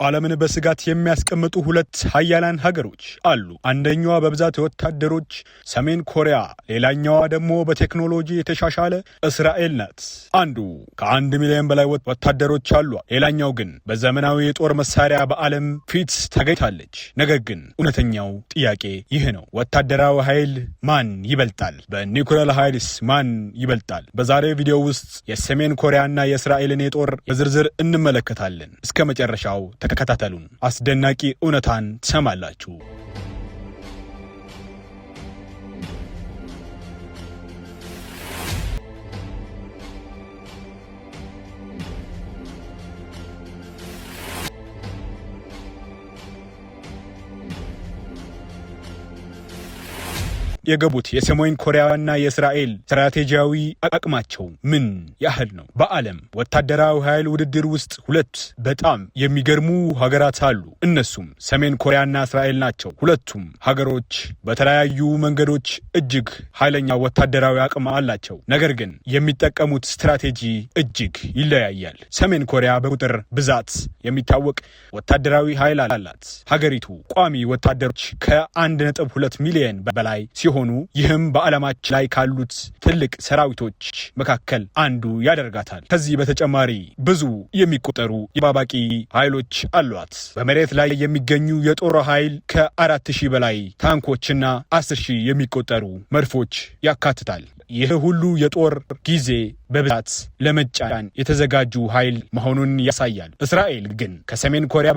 ዓለምን በስጋት የሚያስቀምጡ ሁለት ሀያላን ሀገሮች አሉ። አንደኛዋ በብዛት ወታደሮች ሰሜን ኮሪያ፣ ሌላኛዋ ደግሞ በቴክኖሎጂ የተሻሻለ እስራኤል ናት። አንዱ ከ1 ሚሊዮን በላይ ወታደሮች አሏት፣ ሌላኛው ግን በዘመናዊ የጦር መሳሪያ በዓለም ፊት ተገኝታለች። ነገር ግን እውነተኛው ጥያቄ ይህ ነው። ወታደራዊ ኃይል ማን ይበልጣል? በኒውክሌር ኃይልስ ማን ይበልጣል? በዛሬ ቪዲዮ ውስጥ የሰሜን ኮሪያና የእስራኤልን የጦር በዝርዝር እንመለከታለን። እስከ መጨረሻው ተከታተሉን። አስደናቂ እውነታን ትሰማላችሁ። የገቡት የሰሜን ኮሪያና የእስራኤል ስትራቴጂያዊ አቅማቸው ምን ያህል ነው? በዓለም ወታደራዊ ኃይል ውድድር ውስጥ ሁለት በጣም የሚገርሙ ሀገራት አሉ። እነሱም ሰሜን ኮሪያና እስራኤል ናቸው። ሁለቱም ሀገሮች በተለያዩ መንገዶች እጅግ ኃይለኛ ወታደራዊ አቅም አላቸው። ነገር ግን የሚጠቀሙት ስትራቴጂ እጅግ ይለያያል። ሰሜን ኮሪያ በቁጥር ብዛት የሚታወቅ ወታደራዊ ኃይል አላት። ሀገሪቱ ቋሚ ወታደሮች ከ1.2 ሚሊዮን በላይ ሲሆኑ ይህም በዓለማችን ላይ ካሉት ትልቅ ሰራዊቶች መካከል አንዱ ያደርጋታል። ከዚህ በተጨማሪ ብዙ የሚቆጠሩ የተጠባባቂ ኃይሎች አሏት። በመሬት ላይ የሚገኙ የጦር ኃይል ከ4,000 በላይ ታንኮችና 10,000 የሚቆጠሩ መድፎች ያካትታል። ይህ ሁሉ የጦር ጊዜ በብዛት ለመጫን የተዘጋጁ ኃይል መሆኑን ያሳያል። እስራኤል ግን ከሰሜን ኮሪያ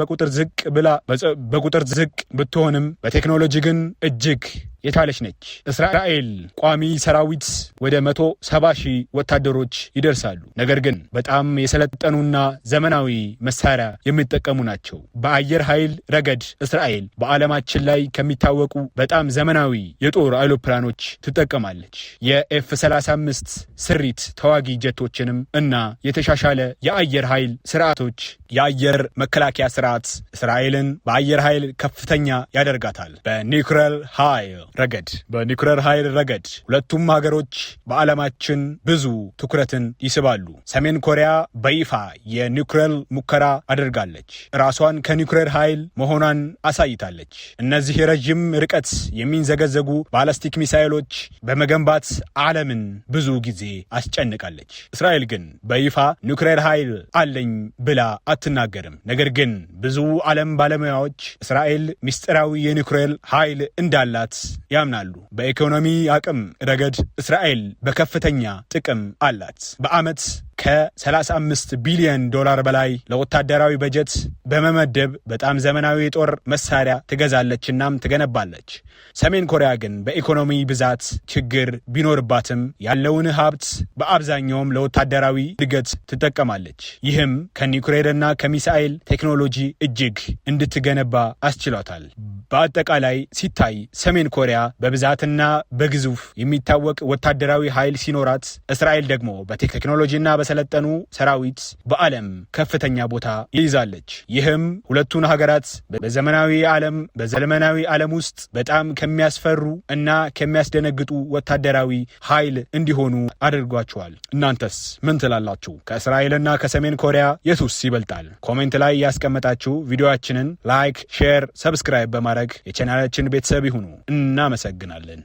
በቁጥር ዝቅ ብትሆንም በቴክኖሎጂ ግን እጅግ የቻለች ነች። እስራኤል ቋሚ ሰራዊት ወደ 170,000 ወታደሮች ይደርሳሉ። ነገር ግን በጣም የሰለጠኑና ዘመናዊ መሳሪያ የሚጠቀሙ ናቸው። በአየር ኃይል ረገድ እስራኤል በዓለማችን ላይ ከሚታወቁ በጣም ዘመናዊ የጦር አውሮፕላኖች ትጠቀማለች። የ F 35 ስሪት ተዋጊ ጀቶችንም እና የተሻሻለ የአየር ኃይል ስርዓቶች የአየር መከላከያ ስርዓት እስራኤልን በአየር ኃይል ከፍተኛ ያደርጋታል። በኒውክሌር ኃይል ረገድ ሁለቱም ሀገሮች በዓለማችን ብዙ ትኩረትን ይስባሉ። ሰሜን ኮሪያ በይፋ የኒውክሌር ሙከራ አድርጋለች። ራሷን ከኒውክሌር ኃይል መሆኗን አሳይታለች። እነዚህ የረዥም ርቀት የሚንዘገዘጉ ባላስቲክ ሚሳይሎች በመገንባት ዓለምን ብዙ ጊዜ አስጨንቃለች። እስራኤል ግን በይፋ ኒውክሌር ኃይል አለኝ ብላ አትናገርም። ነገር ግን ብዙ ዓለም ባለሙያዎች እስራኤል ምስጢራዊ የኒውክሌር ኃይል እንዳላት ያምናሉ። በኢኮኖሚ አቅም ረገድ እስራኤል በከፍተኛ ጥቅም አላት። በዓመት ከ35 ቢሊዮን ዶላር በላይ ለወታደራዊ በጀት በመመደብ በጣም ዘመናዊ የጦር መሳሪያ ትገዛለች እናም ትገነባለች። ሰሜን ኮሪያ ግን በኢኮኖሚ ብዛት ችግር ቢኖርባትም ያለውን ሀብት በአብዛኛውም ለወታደራዊ እድገት ትጠቀማለች። ይህም ከኒውክሌርና ከሚሳኤል ቴክኖሎጂ እጅግ እንድትገነባ አስችሏታል። በአጠቃላይ ሲታይ ሰሜን ኮሪያ በብዛትና በግዙፍ የሚታወቅ ወታደራዊ ኃይል ሲኖራት፣ እስራኤል ደግሞ በቴክኖሎጂና በሰለጠኑ ሰራዊት በዓለም ከፍተኛ ቦታ ይይዛለች። ይህም ሁለቱን ሀገራት በዘመናዊ ዓለም ውስጥ በጣም ከሚያስፈሩ እና ከሚያስደነግጡ ወታደራዊ ኃይል እንዲሆኑ አድርጓቸዋል። እናንተስ ምን ትላላችሁ? ከእስራኤልና ከሰሜን ኮሪያ የቱስ ይበልጣል? Comment ላይ ያስቀመጣችሁ ቪዲዮአችንን like፣ share፣ subscribe በማድረግ የቻናላችን ቤተሰብ ይሁኑ። እናመሰግናለን።